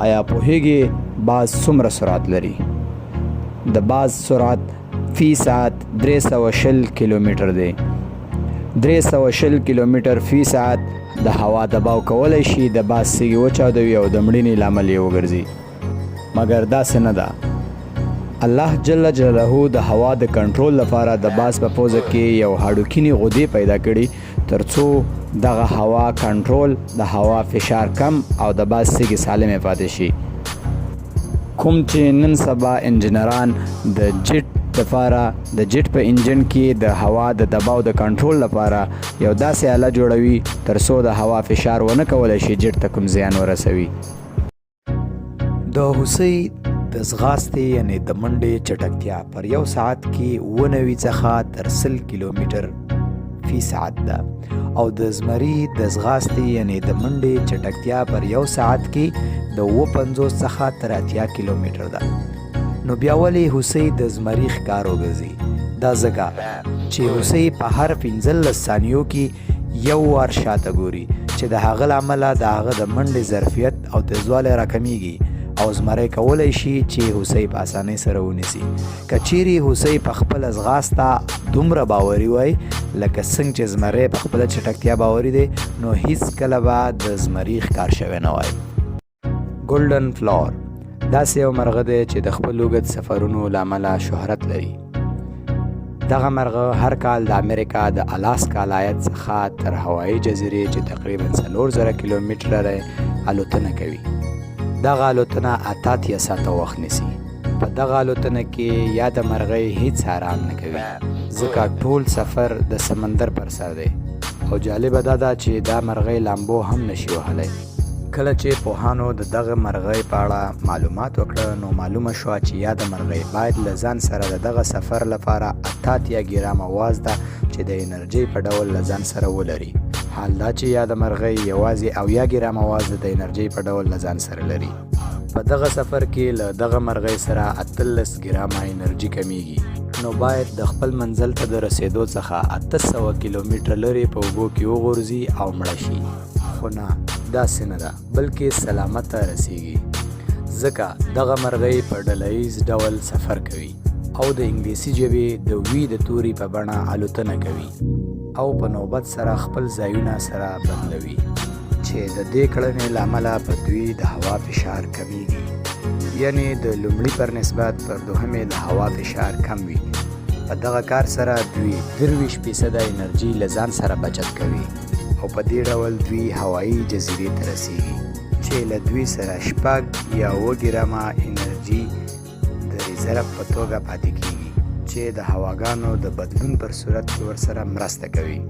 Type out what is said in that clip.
ایا پوهیږئ باز څومره سرعت لري؟ د باز سرعت فی ساعت 320 کیلومتر دی. 320 کیلومتر فی ساعت د هوا دباو کولی شي د باز سږي وچاودوي او د مړینې لامل یې وګرځي. مګر داسې نه ده. الله جل جلاله د هوا د کنټرول لپاره د باز په پوزه کې یو هډوکینې غدې پیدا کړي ترڅو دغه هوا کنټرول، د هوا فشار کم او د باز سږي سالمې پاتې شي. کوم چې نن سبا انجنیران د جیټ لپاره د جیټ په انجن کې د هوا د دباو د کنټرول لپاره یو داسې آله جوړوي ترڅو د هوا فشار ونه کولی شي جیټ ته کوم زیان ورسوي. د هوسۍ د ځغاستې یعنې د منډې چټکتیا پر یو ساعت کې 97 څخه تر 100 کیلومتر فی ساعت ده او د زمري د ځغاستې یعنې د منډې چټکتیا پر یو ساعت کې د 57 څخه تر 80 کیلومتر ده. نو بیا ولې هوسۍ د زمري ښکار وګرځي؟ دا ځکه چې هوسۍ په هر 15 ثانیو کې یو وار شاته ګوري چې د هغه له امله د هغه د منډې ظرفیت او تیزوالی راکمیږي او زمری کولی شي چې هوسۍ په اسانۍ سره ونیسي. که چیرې هوسۍ په خپله ځغاسته دومره باوري وای لکه څنګه چې زمری په خپله چټکتیا باوري دی، نو هیڅکله به د زمري ښکار شوی نه وای. ګولډن فلور داسې یو مرغه دی چې د خپل اوږد سفرونو له امله شهرت لري. دغه مرغه هر کال د امریکا د الاسکا ولایت څخه تر هوایي جزیرې چې تقریبا 4000 کیلومتره دی الوتنه کوي. دغه الوتنه 88 ساعته وخت نیسي. په دغه الوتنه کې یاده مرغۍ هیڅ آرام نه کوي، ځکه ټول سفر د سمندر پر سر دی او جالبه دا ده چې دا مرغۍ لامبو هم نشي وهلی. کله چې پوهانو د دغه مرغۍ په اړه معلومات وکړه، نو معلومه شوه چې یاده مرغۍ باید له ځان سره د دغه سفر لپاره 88 ګرامه وازده چې د انرژۍ په ډول له ځان سره ولري، حال دا چې یاده مرغۍ یوازې 70 ګرامه وازده د انرژۍ په ډول له ځان سره لري. په دغه سفر کې له دغه مرغۍ سره 18 ګرامه انرژي کمیږي، نو باید د خپل منزل ته د رسېدو څخه 800 کیلومتره لرې په اوبو کې وغورځي او مړه شي. خو نه، داسې نه ده، بلکې سلامته رسیږي، ځکه دغه مرغۍ په ډله ییز ډول سفر کوي او د انګلیسي ژبې د وي د توري په بڼه الوتنه کوي او په نوبت سره خپل ځایونه سره بدلوي، چې د دې کړنې له امله په دوی د هوا فشار کمیږي، یعنې د لومړي پر نسبت پر دوهمې د هوا فشار کم وي. په دغه کار سره دوی 23 فیصده انرژي له ځان سره بچت کوي او په دې ډول دوی هوایي جزیرې ته رسیږي چې له دوی سره 6 یا 7 ګرامه انرژي د ریزرف په توګه پاتې کیږي چې د هواګانو د بدلون پر صورت کې ورسره مرسته کوي.